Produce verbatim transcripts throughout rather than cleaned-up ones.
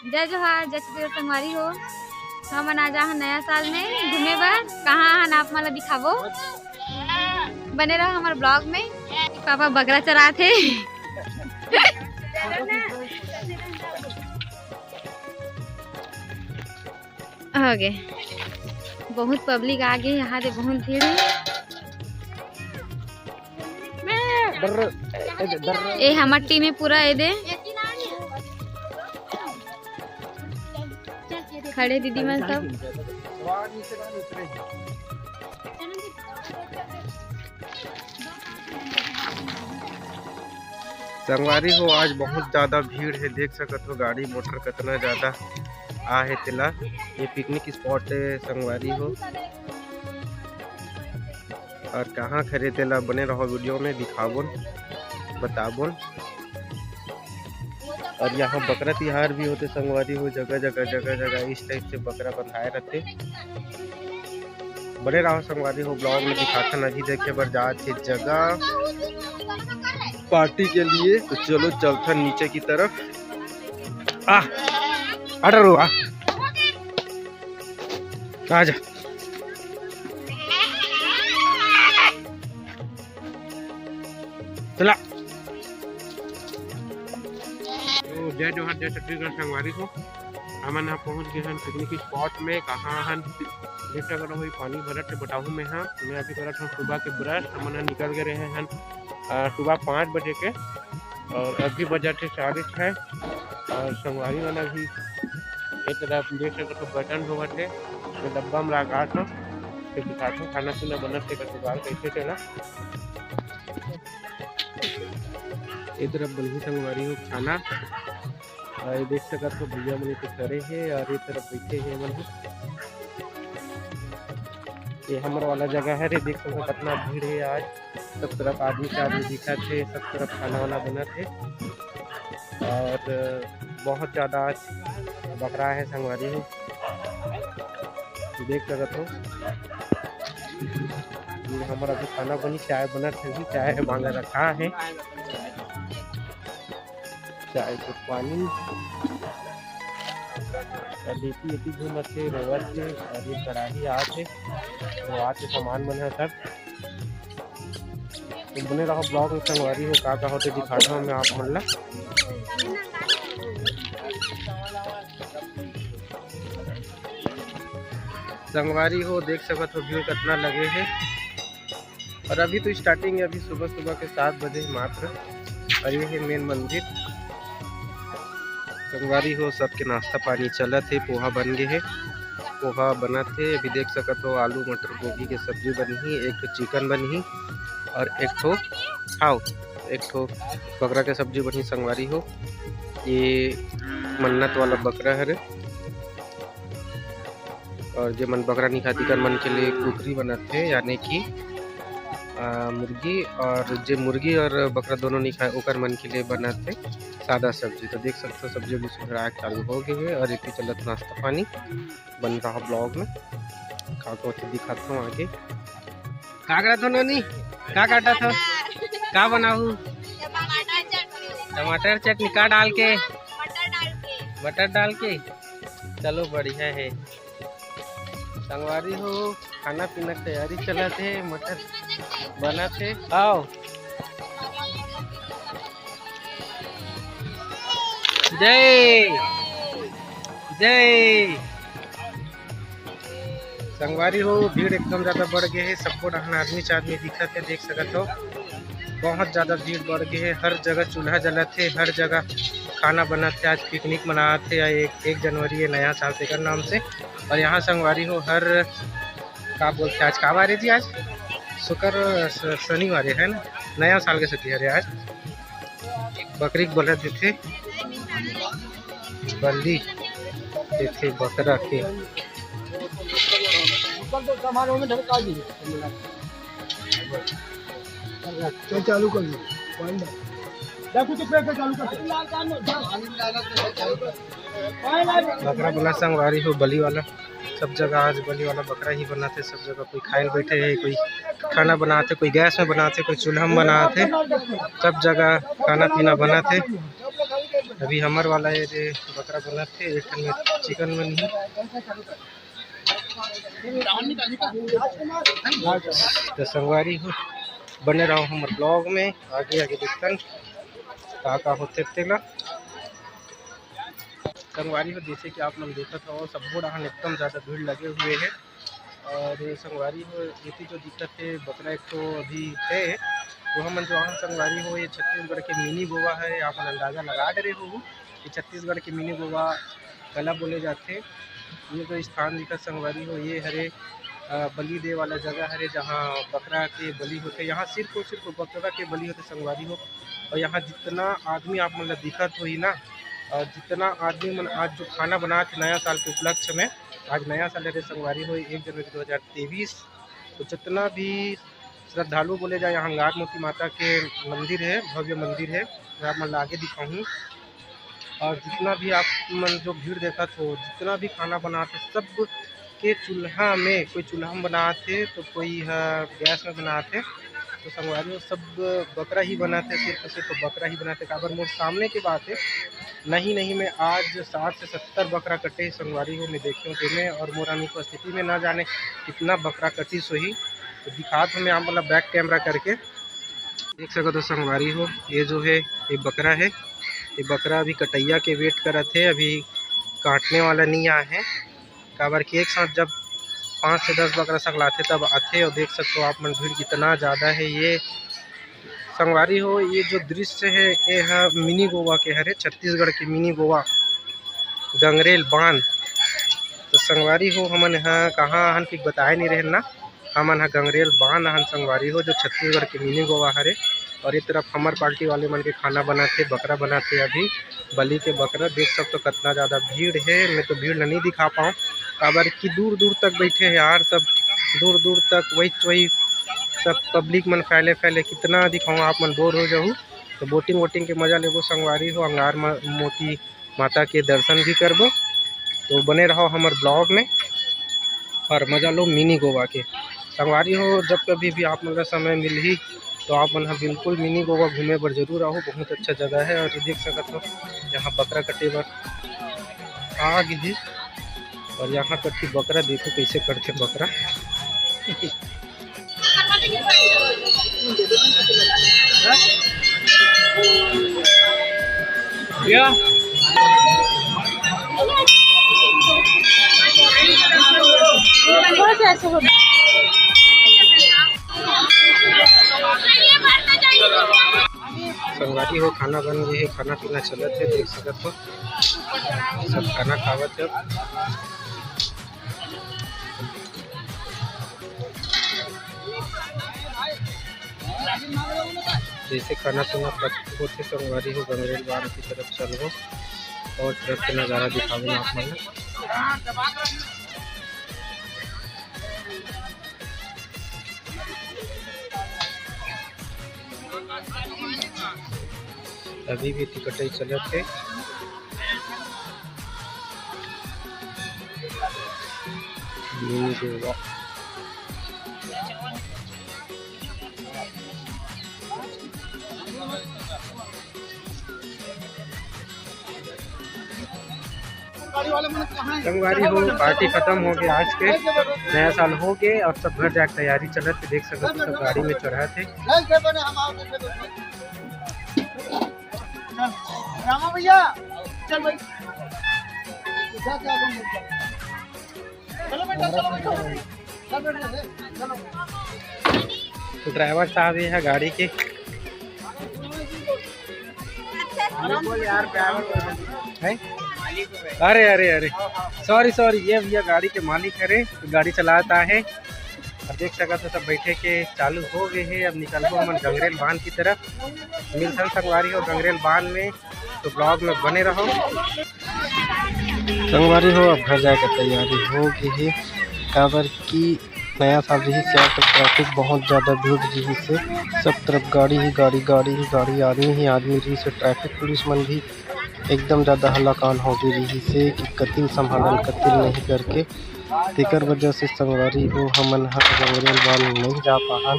जय जोहार, जय छत्तीसगढ़ संगवारी हो। हमन आज आहन नया साल में घूमे बर। कहाँ आहन आप मन ला दिखाबो, बने रहो हमर ब्लॉग में। पापा बगरा चरात हे। हो गे, बहुत पब्लिक आ गे, यहाँ दे बहुत भीड़ है। ए हमर टीम है पूरा, ए दे खड़े दीदी मन सब। संगवारी हो, आज बहुत ज्यादा भीड़ है, देख सकत हो गाड़ी मोटर कितना ज्यादा आ है तेला। ये पिकनिक स्पॉट है संगवारी हो, और कहाँ खड़े तेला बने रहो, वीडियो में दिखाबोन, बताबोन। और यहाँ बकरा तिहार भी होते संगवारी हो, जगह जगह जगह जगह इस टाइप से बकरा बंधाए रहते। बने रहो संगवारी हो, ब्लॉग में दिखाथन। अभी देखे बर जात हे जगह पार्टी के लिए, तो चलो चलथन नीचे की तरफ। आ, आ डरो, आ। आ जा। चला। तो जय जोहार, जय छत्तीसगढ़ संगवारी हो। हमन ह पहुंच गए हन पिकनिक स्पॉट में। कहाँ हन देख सकत हो, पानी भरत हे बटाहू में ह। मैं अभी करत हूँ सुबह के ब्रश। हमन ह निकल गए रहे हन, अ, सुबह पाँच बजे के, और अभी बजत हे साढ़े छः। और संगवारी मन भी एक तरफ देख सकत हो, बर्तन धोवत हे, मैं डब्बा में रखा था, फिर दिखाता हूँ खाना पीना बनत हे, कटुकार कैसे चला। ए तरफ बनही संगवारी हो खाना, और ये देख सकत हो भैया मन तो खड़े हे और ये तरफ बैठे हे मन। ये हमर वाला जगह है रे, देख सकत हो कितना भीड़ है आज। सब तरफ आदमी के आदमी दिखत हे, सब तरफ खाना वाना बनत हे और बहुत ज़्यादा आज बकरा है संगवारी हो, देख सकत हो। ये हमर अभी खाना बनी, चाय बनत हे, चाय मांगा रखा है, चाय के पानी, और एती एती घूमत हे, रोवत हे, और ये कढ़ाई आत हे, वो आत हे सामान मन ह सब। तो बने रहो ब्लॉग में संगवारी हो, का का होते दिखाता हूँ मैं आप मन ला। संगवारी हो, देख सकत हो भीड़ कितना लगे है, और अभी तो स्टार्टिंग है, अभी सुबह सुबह के सात बजे मात्र, और ये है मेन मंदिर। संगवारी हो, सबके नाश्ता पानी चलत हे, पोहा बन गे हे, पोहा बनत हे। अभी देख सकत हो आलू मटर गोभी के सब्जी बनही, एक ठो चिकन बनही और एक ठो, हाव, एक ठो बकरा के सब्जी बनही संगवारी हो। ये मन्नत वाला बकरा हरे। और जे मन बकरा नहीं खाती, कर मन के लिए कुकरी बनत हे, यानी कि, आ, मुर्गी, और जे मुर्गी और बकरा दोनों नहीं खाए, ओकर मन के लिए बनत हे सादा सब्जी। तो देख सकते हो, सब्जी भी सुधरा के चालू हो गए हे और इतनी चलत नाश्ता पानी। बने रहो ब्लॉग में, का को तो दिखाता हूँ आगे। का करत हो नोनी? का काटत हो? का बनाहू? टमाटर चटनी। टमाटर चटनी का डाल के? मटर डाल के। मटर डाल के? चलो बढ़िया है। संगवारी हो, खाना पीना के तैयारी चलत हे, मटर बनत हे। आओ। जय जय। संगवारी हो, भीड़ एकदम ज्यादा बढ़ गए हे, सबको डहन आदमी च आदमी दिखत हे, देख सकत हो। बहुत ज्यादा भीड़ बढ़ गए हे, हर जगह चूल्हा जलत हे, हर जगह खाना बनत हे। आज पिकनिक मनात हे, या एक, एक जनवरी है, नया साल तेकर नाम से। और यहाँ संगवारी हो, हर का बोलते आज का वार हे जी, आज शुक्र, स-, शनिवार है ना, नया साल के सेती हरे आज। बकरी के बलि देथे, बलि देथे बकरा के। चल चालू कर दो। बकरा बलि संगवारी हो, बलि वाला, सब जगह आज बलि वाला बकरा ही बनाथे। सब जगह कोई खाए ल बैठे हे, कोई खाना बनाथे, कोई गैस में बनाथे, कोई चूल्हा में बनाथे, सब जगह खाना पीना बनाथे। अभी हमर वाला ये जे बकरा बनत हे, एक ठन में चिकन बनही। तो संगवारी हो, बने रहो हमर ब्लॉग में, आगे आगे देखतन का का होथे तेला। संगवारी हो, जैसे कि आप मन देखत हो, सब्बो डहान एकदम ज़्यादा भीड़ लगे हुए है। और संगवारी हो, एती जो दिक्कत है, बकरा एक तो अभी है, तो हमन जो आन संगवारी हो, ये छत्तीसगढ़ के मिनी गोवा है, आप मन अंदाजा लगा डरे हो कि छत्तीसगढ़ के मिनी गोवा कला बोले जाथे। ये जो स्थान दिखत संगवारी हो, ये हरे, अ, बलि दे वाला जगह हरे, जहाँ बकरा के बलि होथे। यहाँ सिर्फ और सिर्फ बकरा के बलि होथे संगवारी हो। और यहाँ जितना आदमी आप मन ला दिखत होही ना, और जितना आदमी मन आज जो खाना बनात हे नया साल के उपलक्ष्य में, आज नया साल हरे संगवारी हो, एक जनवरी दो हज़ार तेईस। तो जितना भी श्रद्धालु बोले जाए, यहाँ अंगार मोती माता के मंदिर है, भव्य मंदिर है, मैं आप मन ला आगे दिखाहूँ। और जितना भी आप मन जो भीड़ देखत हो, जितना भी खाना बनात हे, सब के चूल्हा में, कोई चूल्हा में बनात हे तो कोई ह गैस में बनात हे। तो संगवारी हो, सब बकरा ही बनात हे, सिर्फ सिर्फ बकरा ही बनात हे। काबर मोर सामने के बात है, नहीं नहीं, मैं आज साठ से सत्तर बकरा कटे संगवारी हो, मैं देखे हूँ तेमे, और मोर अनुपस्थिति में ना जाने कितना बकरा कटिस होही। तो दिखात हूँ मैं आप, मतलब, बैक कैमरा करके। देख सकत हो संगवारी हो, ये जो है, ये बकरा है, ये बकरा अभी कटैया के वेट करत है, अभी काटने वाला नहीं आया है। काबर कि एक साथ जब पाँच से दस बकरा सकलाथे तब आथे। और देख सकते हो आप मन, भीड़ कितना ज़्यादा है। ये संगवारी हो, ये जो दृश्य है, ये ह मिनी गोवा के हरे, छत्तीसगढ़ के मिनी गोवा, गंगरेल बांध। तो संगवारी हो, हमन ह कहाँ हन कि बताए नहीं रहन ना, हमन ह गंगरेल बांध हन संगवारी हो, जो छत्तीसगढ़ के मिनी गोवा हरे। और ये तरफ हमर पार्टी वाले मन के खाना बनाथे, बकरा बनाथे अभी बलि के बकरा। देख सकते हो कितना ज़्यादा भीड़ है, मैं तो भीड़ ला नहीं दिखा पाऊँ, काबर कि दूर दूर तक बैठे हैं यार सब, दूर दूर तक वही वही सब पब्लिक मन फैले फैले, कितना दिखाऊँ, आप मन बोर हो जाहू। तो बोटिंग वोटिंग के मजा लेबो संगवारी हो, अंगार म-, मोती माता के दर्शन भी करबो। तो बने रहो हमर ब्लॉग में और मजा लो मिनी गोवा के। संगवारी हो, जब कभी भी आप मन ला समय मिलही तो आप मन ह बिल्कुल मिनी गोवा घूमे बर जरूर आहो, बहुत अच्छा जगह है। और ये देख सकत हो, यहाँ बकरा कटे बर आ गे हे। और यहाँ कटही बकरा, देखो कैसे कटथे बकरा। संगवारी हो, खाना बन गे हे, खाना पीना चलत हे, देख सकत हो सब खाना खावत हे। जैसे खाना पीना खत्म होथे, संगवारी हो, गंगरेल बांध की तरफ चलबो और ट्रक के नज़ारा दिखाबो आप मन ला। अभी भी एती कटाई चलत हे। मिनी गोवा। संगवारी हो, पार्टी खत्म हो गे, आज के नया साल हो गे, अब सब घर जाके तैयारी चलत हे। देख सकत हो, सब गाड़ी में चढ़त हे। रामा भैया, चल भाई। तो ड्राइवर साहब ये है गाड़ी के, हैं? अरे, अरे, अरे, सॉरी, सॉरी, ये भैया गाड़ी के मालिक हरे, गाड़ी चलाता है। और देख सकत हो, सब बैठे के चालू हो गे हे। अब निकलबो हमन गंगरेल बांध की तरफ। मिलथन संगवारी हो गंगरेल बांध में, तो ब्लॉग में बने रहो। संगवारी हो, अब घर जाए के तैयारी हो गे हे, काबर कि नया साल रिहिस यार, तो ट्रैफिक बहुत ज़्यादा भीड़ रिहिस हे। सब तरफ गाड़ी ही गाड़ी, गाड़ी ही गाड़ी, आदमी ही आदमी रिहिस हे। ट्रैफिक पुलिस मन भी एकदम ज़्यादा हलाकान हो गे रिहिस हे कि कतिल संभालन, कतिल नहीं करके। तेकर वजह से संगवारी हो, हमन ह गंगरेल बांध नहीं जा पाहन।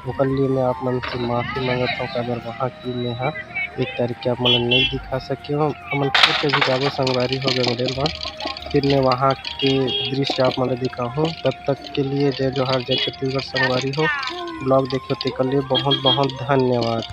ओकर लिए मैं आप मन से माफी मांगत हूँ, काबर वहाँ की मैं ह एक तारीख के आप मन ल नइ दिखा सके हो। हमन फिर कभी जाबो संगवारी हो गंगरेल म, फिर मैं वहाँ के दृश्य आप मन ल दिखाहूँ। तब तक के लिए जय जोहार, जय छत्तीसगढ़ संगवारी हो। Vlog देखे तेकर लिए बहुत बहुत धन्यवाद।